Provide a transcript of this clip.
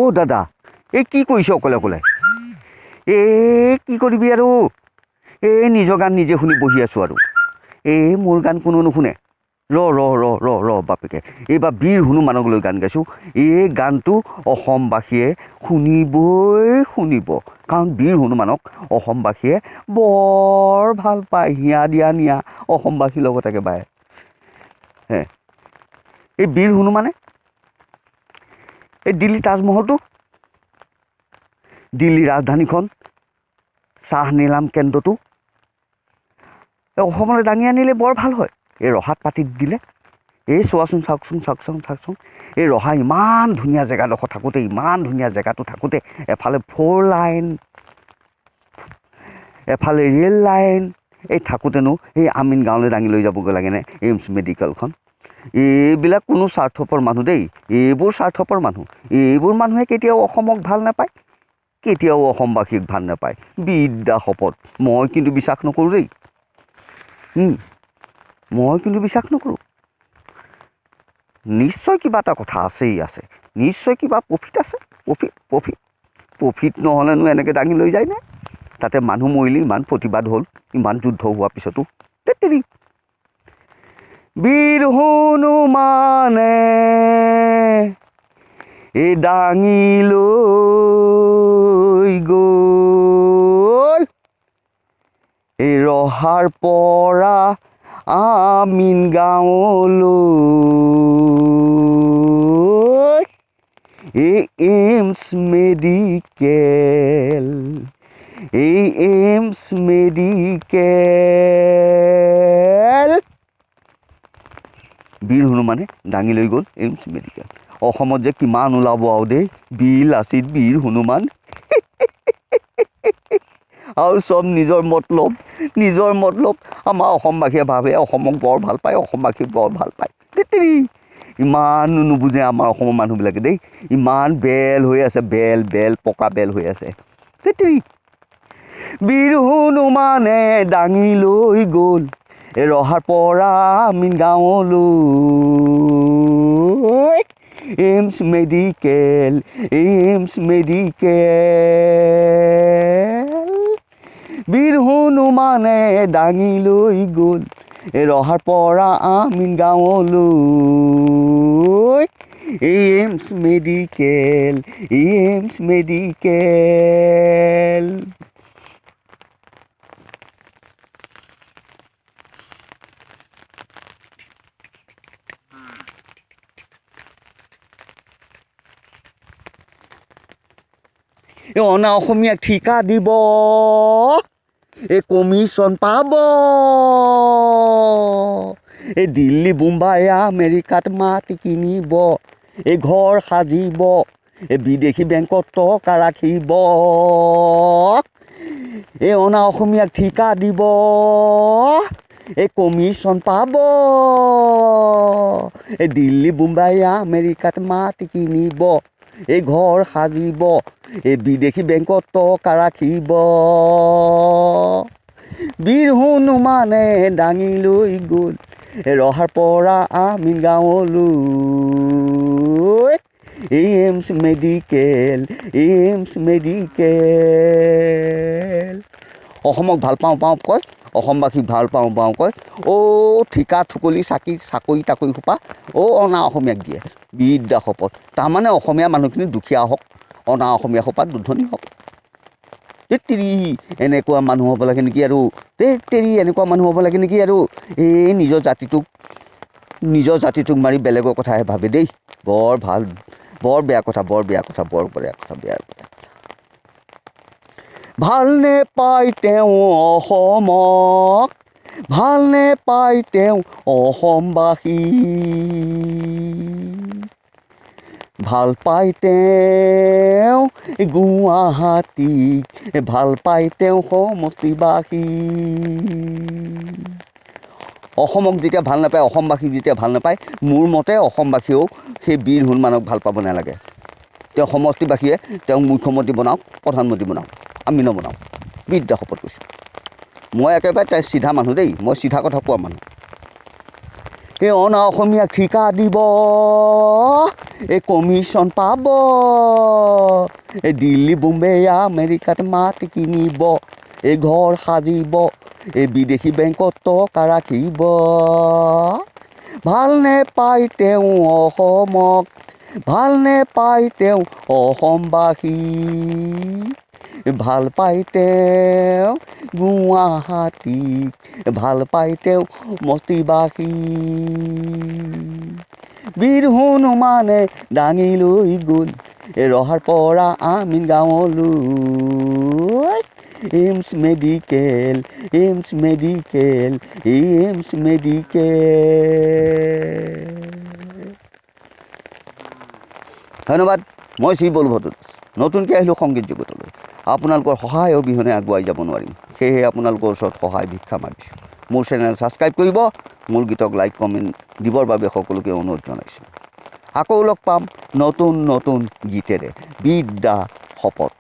অ' দাদা, এই কি কৰিছ অকলে অকলে? এই কি কৰিবি আৰু, এই নিজৰ গান নিজে শুনি বহি আছোঁ আৰু। এই মোৰ গান কোনো নুশুনে। ৰ ৰ ৰ ৰ ৰ বাপেকে, এইবাৰ বীৰ হনুমানক লৈ গান গাইছোঁ। এই গানটো অসমবাসীয়ে শুনিবই শুনিব, কাৰণ বীৰ হনুমানক অসমবাসীয়ে বৰ ভাল পায়। হিয়া দিয়া নিয়া অসমবাসীৰ লগত একেবাৰে। হে, এই বীৰ হনুমানে এই দিল্লী তাজমহলটো, দিল্লী ৰাজধানীখন, চাহ নিলাম কেন্দ্ৰটো এই অসমলৈ দাঙি আনিলে বৰ ভাল হয়। এই ৰহাত পাতি দিলে, এই চোৱাচোন, চাওকচোন, চাওকচোন, চাওকচোন, এই ৰহা ইমান ধুনীয়া জেগাডোখৰ থাকোঁতে, ইমান ধুনীয়া জেগাটো থাকোঁতে এফালে 4 লাইন, এফালে ৰেল লাইন, এই থাকোঁতেনো এই আমিন গাঁৱলৈ দাঙি লৈ যাবগৈ লাগেনে এইমছ মেডিকেলখন? এইবিলাক কোনো স্বাৰ্থপৰ মানুহ দেই, এইবোৰ স্বাৰ্থপৰ মানুহ। এইবোৰ মানুহে কেতিয়াও অসমক ভাল নাপায়, কেতিয়াও অসমবাসীক ভাল নাপায়। বিদ্যা শপত, মই কিন্তু বিশ্বাস নকৰোঁ দেই। মই কিন্তু বিশ্বাস নকৰোঁ। নিশ্চয় কিবা এটা কথা আছেই আছে, নিশ্চয় কিবা প্ৰফিট আছে। প্ৰফিট, প্ৰফিট, প্ৰফিট নহ'লেনো এনেকৈ দাঙি লৈ যায়নে? তাতে মানুহ মৰিলে ইমান প্ৰতিবাদ হ'ল, ইমান যুদ্ধ হোৱাৰ পিছতো। তেত্তেৰি বীৰ হনুমানে এই দাঙি লৈ গ'ল এই ৰহাৰ পৰা আমিন গাঁৱলৈ এই এইমছ মেডিকেল, এই এইমছ মেডিকেল। বীৰ হনুমানে দাঙি লৈ গ'ল এইমছ মেডিকেল। অসমত যে কিমান ওলাব আৰু দেই, বীৰ লাচিত, বীৰ হনুমান, আৰু চব নিজৰ মতলব, নিজৰ মতলব। আমাৰ অসমবাসীয়ে ভাবে অসমক বৰ ভাল পায়, অসমবাসীক বৰ ভাল পায়। তেত্তেৰি ইমানো নুবুজে আমাৰ অসমৰ মানুহবিলাকে দেই। ইমান বেল হৈ আছে, বেল বেল পকা বেল হৈ আছে। তেত্তেৰি বীৰ হনুমানে দাঙি লৈ গ'ল এই ৰহাৰ পৰা আমিন গাঁৱলৈ এইমছ মেডিকেল, এইমছ মেডিকেল। বীৰ হনুমানে দাঙি লৈ গ'ল এই ৰহাৰ পৰা আমিন গাঁৱলৈ এইমছ মেডিকেল, এইমছ মেডিকেল। এই অনা অসমীয়াক ঠিকা দিব, এই কমিশ্যন পাব, এই দিল্লী বোম্বাই আমেৰিকাত মাটি কিনিব, এই ঘৰ সাজিব, এই বিদেশী বেংকত টকা ৰাখিব। এই অনা অসমীয়াক ঠিকা দিব, এই কমিশ্যন পাব, এই দিল্লী বোম্বাই আমেৰিকাত মাটি কিনিব, এই ঘৰ সাজিব, এই বিদেশী বেংকত টকা ৰাখিব। বীৰ হনুমানে দাঙি লৈ গ'ল এই ৰহাৰ পৰা আমিন গাঁৱলৈ এইমছ মেডিকেল, এইমছ মেডিকেল। অসমক ভাল পাওঁ পাওঁ কয়, অসমবাসীক ভাল পাওঁ পাওঁ কয়। অ' ঠিকা ঠুকলি চাকি চাকৰি তাকৰি সোপা অ' অনা অসমীয়াক দিয়ে বিদ্যা শপত। তাৰমানে অসমীয়া মানুহখিনি দুখীয়া হওক, অনা অসমীয়া সোপা ধনী হওক। তেত্তেৰি এনেকুৱা মানুহ হ'ব লাগে নেকি আৰু? তেত্তেৰি এনেকুৱা মানুহ হ'ব লাগে নেকি আৰু? এই নিজৰ জাতিটোক, নিজৰ জাতিটোক মাৰি বেলেগৰ কথাহে ভাবে দেই। বৰ ভাল, বৰ বেয়া কথা, বৰ বেয়া কথা, বৰ বেয়া কথা, বেয়া কথা। ভাল নেপায় তেওঁ অসমক, ভাল নেপায় তেওঁ অসমবাসী, ভাল পায় তেওঁ গুৱাহাটীক, ভাল পায় তেওঁ সমষ্টিবাসী। অসমক যেতিয়া ভাল নাপায়, অসমবাসীক যেতিয়া ভাল নাপায়, মোৰ মতে অসমবাসীয়েও সেই বীৰ হনুমানক ভাল পাব নালাগে। তেওঁ সমষ্টিবাসীয়ে তেওঁক মুখ্যমন্ত্ৰী বনাওক, প্ৰধানমন্ত্ৰী বনাওক, আমি নবনাওঁ। বিদ্যা শপত কৈছোঁ মই, একেবাৰে তাই চিধা মানুহ দেই, মই চিধা কথা কোৱা মানুহ। এই অনা অসমীয়াক ঠিকা দিব, এই কমিশ্যন পাব, এই দিল্লী, বোম্বে, আমেৰিকাত মাটি কিনিব, এই ঘৰ সাজিব, এই বিদেশী বেংকত টকা ৰাখিব। ভাল নেপায় তেওঁ অসমক, ভাল নেপায় তেওঁ অসমবাসী, ভাল পায় তেওঁ গুৱাহাটীক, ভাল পায় তেওঁ মস্তিবাসী। বীৰ হনুমানে দাঙি লৈ গ'ল এই ৰহাৰ পৰা আমিন গাঁৱলৈ AIIMS medical, AIIMS medical, AIIMS medical. ধন্যবাদ। মই শ্ৰী বলভদ্ৰ দাস, নতুনকৈ আহিলোঁ সংগীত জগতলৈ। আপোনালোকৰ সহায় অবিহনে আগুৱাই যাব নোৱাৰিম, সেয়েহে আপোনালোকৰ ওচৰত সহায় ভিক্ষা মাগিছোঁ। মোৰ চেনেল ছাবস্ক্ৰাইব কৰিব, মোৰ গীতক লাইক কমেণ্ট দিবৰ বাবে সকলোকে অনুৰোধ জনাইছোঁ। আকৌ লগ পাম নতুন নতুন গীতেৰে। বিদ্যা শপত।